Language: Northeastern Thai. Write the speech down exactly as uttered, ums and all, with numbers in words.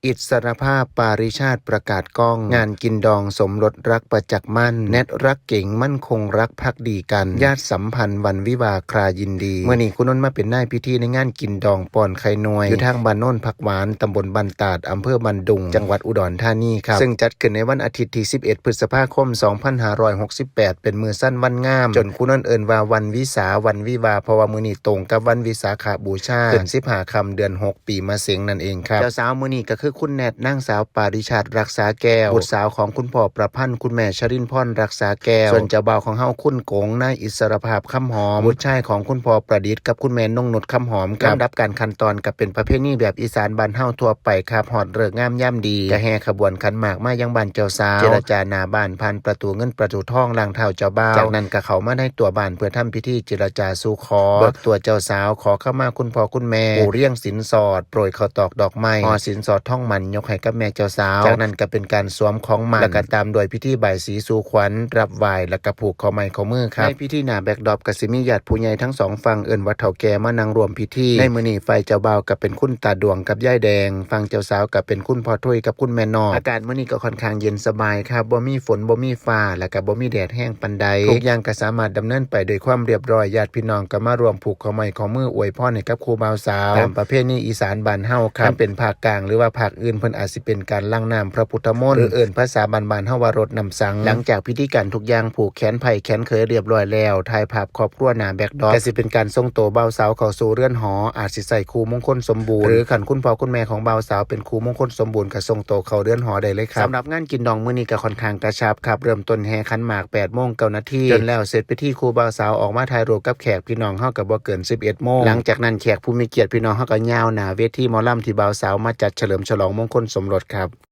อิสรภาพปาริชาติประกาศกล้อง งานกินดองสมรสรักประจักษ์มั่น แนทรักเก๋งมั่นคงรักภักดีกัน ญาติสัมพันธ์วันวิวาห์ครายินดี เมื่อนี้คุณนนท์มาเป็นนายพิธีในงานกินดองปอนไข่หน่วย อยู่ทางบ้านโนนผักหวาน ตำบลบ้านตาด อำเภอบ้านดุง จังหวัดอุดรธานีครับ ซึ่งจัดขึ้นในวันอาทิตย์ที่ สิบเอ็ด พฤษภาคม สองพันห้าร้อยหกสิบแปด เป็นมื้อสั้นวันงาม จนคุณนนท์เอิ้นว่าวันวิสา วันวิวาห์ เพราะว่ามื้อนี้ตรงกับวันวิสาขบูชา ขึ้น สิบห้า ค่ำ เดือนหก ปีมะเสงนั่นเองครับ เจ้าสาวมื้อนี้ก็คือคุณแนท นางสาวปาริชาติรักษาแก้ว บุตรสาวของคุณพ่อประพันธ์ คุณแม่ชรินพรรักษาแก้ว ส่วนเจ้าบ่าวของเฮาคุณกง นายอิสรภาพคำหอม บุตรชายของคุณพ่อประดิษฐ์กับคุณแม่นงนุชคำหอมครับ ลำดับการขั้นตอนก็เป็นประเพณีแบบอีสานบ้านเฮาทั่วไปครับ ฮอดฤกษ์งามยามดี ก็แห่ขบวนขันหมากมายังบ้านเจ้าสาว เจรจาหน้าบ้านผ่านประตูเงินประตูทองล้างเท้าเจ้าบ่าว จากนั้นก็เข้ามาในตัวบ้านเพื่อทำพิธีเจรจาสู่ขอ เบิกตัวเจ้าสาว ขอขมาคุณพ่อคุณแม่ ผู้เลี้ยงสินสอด โปรยข้าวตอกดอกไม้ ห่อสินสอดทองหมัน ยกให้กับแม่เจ้าสาว จากนั้นก็เป็นการสวมของหมัน แล้วก็ตามด้วยพิธีบายสีสู่ขวัญ รับไหว้ แล้วก็ผูกข้อไม้ข้อมือครับ ในพิธีหน้าแบ็คดรอปก็สิมีญาติผู้ใหญ่ทั้งสองฝั่ง เอิ้นว่าเฒ่าแก่มานั่งร่วมพิธี ในมื้อนี้ฝ่ายเจ้าบ่าวก็เป็นคุณตาดวงกับยายแดง ฝั่งเจ้าสาวก็เป็นคุณพ่อทุยกับคุณแม่นอก อากาศมื้อนี้ก็ค่อนข้างเย็นสบายครับ บ่มีฝน บ่มีฟ้า แล้วก็บ่มีแดดแฮงปานใด ทุกอย่างก็สามารถดำเนินไปด้วยความเรียบร้อย ญาติพี่น้องก็มาร่วมผูกข้อไม้ข้อมืออวยพรให้กับคู่บ่าวสาว ตามประเพณีอีสานบ้านเฮาครับ คันเป็นภาคกลางหรือว่าภาคอื่น เพิ่นอาจสิเป็นการหลั่งน้ำพระพุทธมนต์ หรือเอิ้นภาษาบ้านๆเฮาว่ารดน้ำสัง หลังจากพิธีการทุกอย่างผูกแขนไพ่แขนเขยเรียบร้อยแล้ว ถ่ายภาพครอบครัวหน้าแบ็คดรอป ก็สิเป็นการส่งตัวบ่าวสาวเข้าสู่เรือนหอ อาจสิใส่คู่มงคลสมบูรณ์ หรือคันคุณพ่อคุณแม่ของบ่าวสาวเป็นคู่มงคลสมบูรณ์ก็ส่งตัวเข้าเรือนหอได้เลยครับ สำหรับงานกินดองมื้อนี้ก็ค่อนข้างกระชับครับ เริ่มต้นแห่ขันหมาก แปดโมงเก้านาที จนแล้วเสร็จพิธี คู่บ่าวสาวออกมาถ่ายรูปกับแขกพี่น้องเฮาก็บ่เกิน สิบเอ็ดโมง หลังจากนั้นแขกผู้มีเกียรติพี่น้องเฮาก็ยาวหน้าเวทีหมอลำที่บ่าวสาวมาจัดเฉลิมฉลองมงคลสมรสครับ